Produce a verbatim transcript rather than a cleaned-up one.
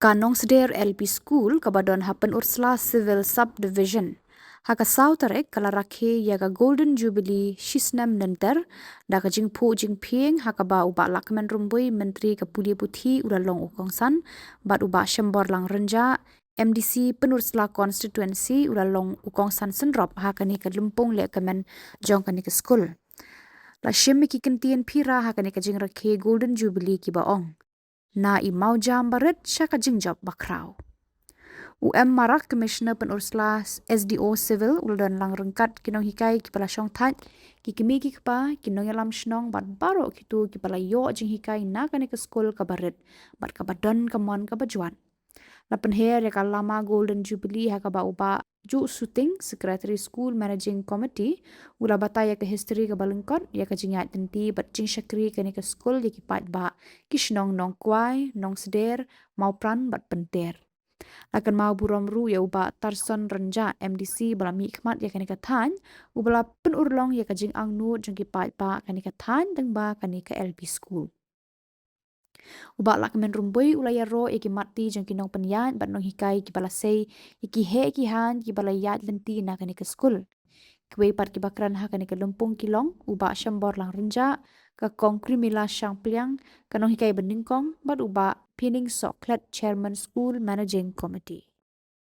Ka Nongsder L P School kaba don ha Pynursla Civil Subdivision, ha ka saw tarik ka la rakhe ïa ka Golden Jubilee shisnem nenter da ka jingphuh jingphieng, ha kaba u Bah Lahkmen Rymbui, Myntri ka Pule Puthi, u la long u kongsan, bad u Bah Shemborlang Rynjah, M D C Pynursla Constituency, u la long u kongsan synrop ha kane ka lympung lehkmen jong kane ka skul. La shim ïa ki kyntien phira ha kane ka jingrakhe Golden Jubilee kiba ong: Na i mawjam barit sha ka jingjop bakhraw. U M Marak, Commissioner Pynursla, S D O Civil, u la don lang ryngkat ki nonghikai kiba la shongthait, ki kmie ki kpa, ki nongïalam shnong bad baroh kito kiba la ïoh jinghikai na kane ka skul kaba rit bad kaba don ka mon kaba jwat. La pynher ïa ka lama Golden Jubilee ha kaba u Bah Ju Suting, Secretary School Managing Committee, u la batai ïa ka history kaba lyngkot, ïa ka jingïaid lynti bad jingshakri kane ka skul ïa ki paidbah ki shnong Nongkwai, Nongsder, Mawpran bad Pynter. La kynmaw burom ruh ïa u Bah Tarson Rynjah, M D C, ba la mihkhmat ïa kane ka thaiñ, uba la pynurlong ïa ka jingangnud jong ki paidbah kane ka thaiñ lyngba kane ka L P school. U Bah Lahkmen Rymbui u la ïaroh ïa ki mat ti jong ki nongpynïaid bad nonghikai kiba la sei ïa ki heh ki haiñ kiba la ïaid lynti na kane ka skul. Kiwei pat kiba kren ha kane ka lympung ki long u Bah Shemborlang Rynjah, ka Kong Krimila Shangpliang, ka nonghikai banyngkong, bad u Bah Pining Sohkhlet, Chairman School Managing Committee.